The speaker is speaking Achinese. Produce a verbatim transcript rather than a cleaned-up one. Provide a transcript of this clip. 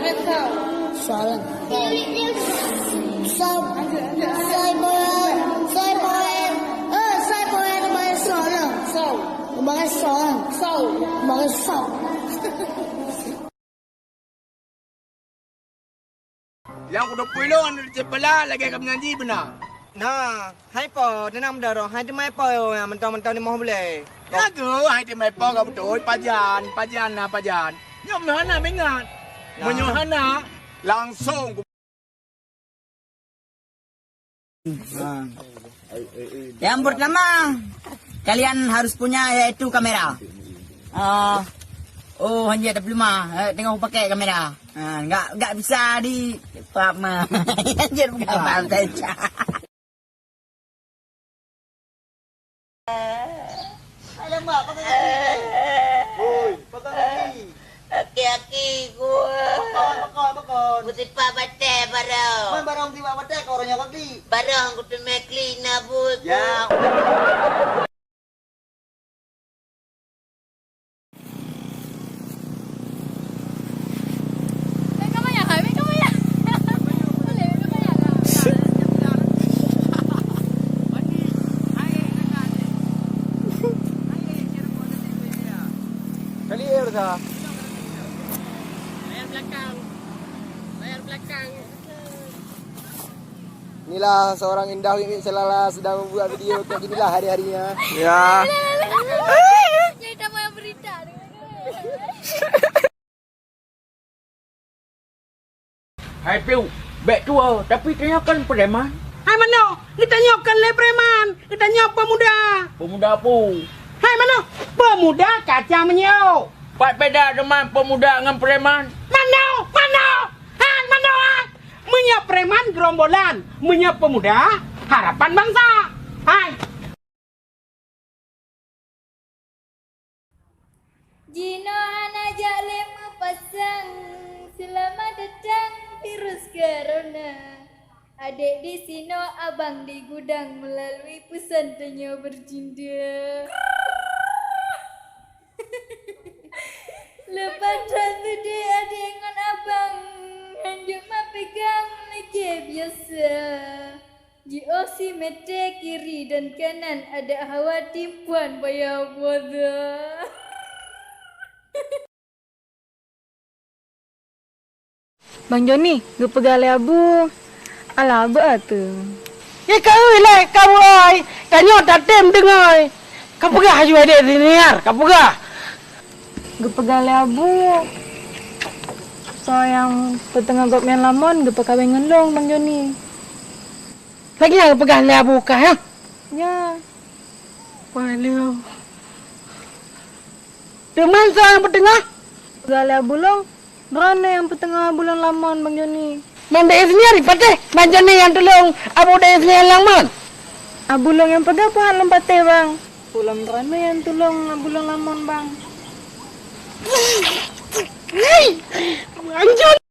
Soalan. Soal. Soal boya, soal boya. Eh, soal boya tu bahasa soalan. Soal. Bahasa soalan. Soal. Bahasa soal. Nyang kuteupeu lôn di Cempala lagèe ka meunyanyi beuna. Na, hai po, teunang meudaroh, hai teumai po nyang mantong-mantong di moh bulèe. Lagu hai teumai po ka beutôi, pajan, pajan na pajan. Nyoe meuhana mingat. Nah. Meunyoe hana, langsung ku- Yang pertama, kalian harus punya yaitu kamera. Ah, oh, hanjeuet tapi lemah, eh, tengok pakai kamera. Ha, enggak, enggak bisa di, apa, ma. Hanjeuet bukan apa saja. Alamak, pakai kaki. Woi, pakai kaki. Aki-aki gua. Pakon, pakon, pakon. Kusipak batèe barong. Man barong sipak batèe, kau orang nyawa kaki. Barong kuteumèe klik na buet. Ya. Kali air dah. Layar belakang. Layar belakang. Inilah seorang Indah Wik Wik Selala sedang membuat video kayak ginilah hari-harinya. Ya. Jadi tambah berita. Hai piu, bèk tuwo, tapi tanyoe kan preman. Hai manoe, geutanyoe kon lé preman, geutanyoe pemuda. Pemuda pu. Hai manoe, pemuda kacang meunyiok. Pat beda teuma pemuda ngon preman? Manoe, manoe. Hai manoe, hai. Meunyoe preman gerombolan, meunyoe pemuda harapan bangsa. Hai. Jinoe hana jak lé meupasang, seulamat datang virus corona. Adék di sinoe, abang di gudang, meulalu peusan tanyoe beurjinda. Leupah that seudeh adék ngon abang, hanjeuet meupegang lagèe biasa. Jiôh simeté kiri dan kanan, adak hawa timpuan baya bodoh. Bang Joni, geupeugah lé Abu, alah beuet ateueh. Nyan ka ui lé, ka buai, tanyoe tatem deungoe. Ka peugah aju adék siniar, ka peugah. Geupeugah lé Abu, soe nyang peuteungoh gobnyan lamon geupeukawen ngon lôn, Bang Joni. Lagèe nyan geupeugah lé Abu kah, ya? Ya. Wah, lé. Teuma soe nyang peuteungoh? Peugah lé Abu lôn. Droeneuh nyang peuteungoh Abu lôn lamon, Bang Joni. Man dayeuh siniar patéh, Bang Joni nyang tulông Abu dayeuh siniar lamon. Abu lôn nyang peugah peue han lôn patéh, Bang. Ulôn droeneuh nyang tulông Abu lôn lamon, Bang. Bang Joni.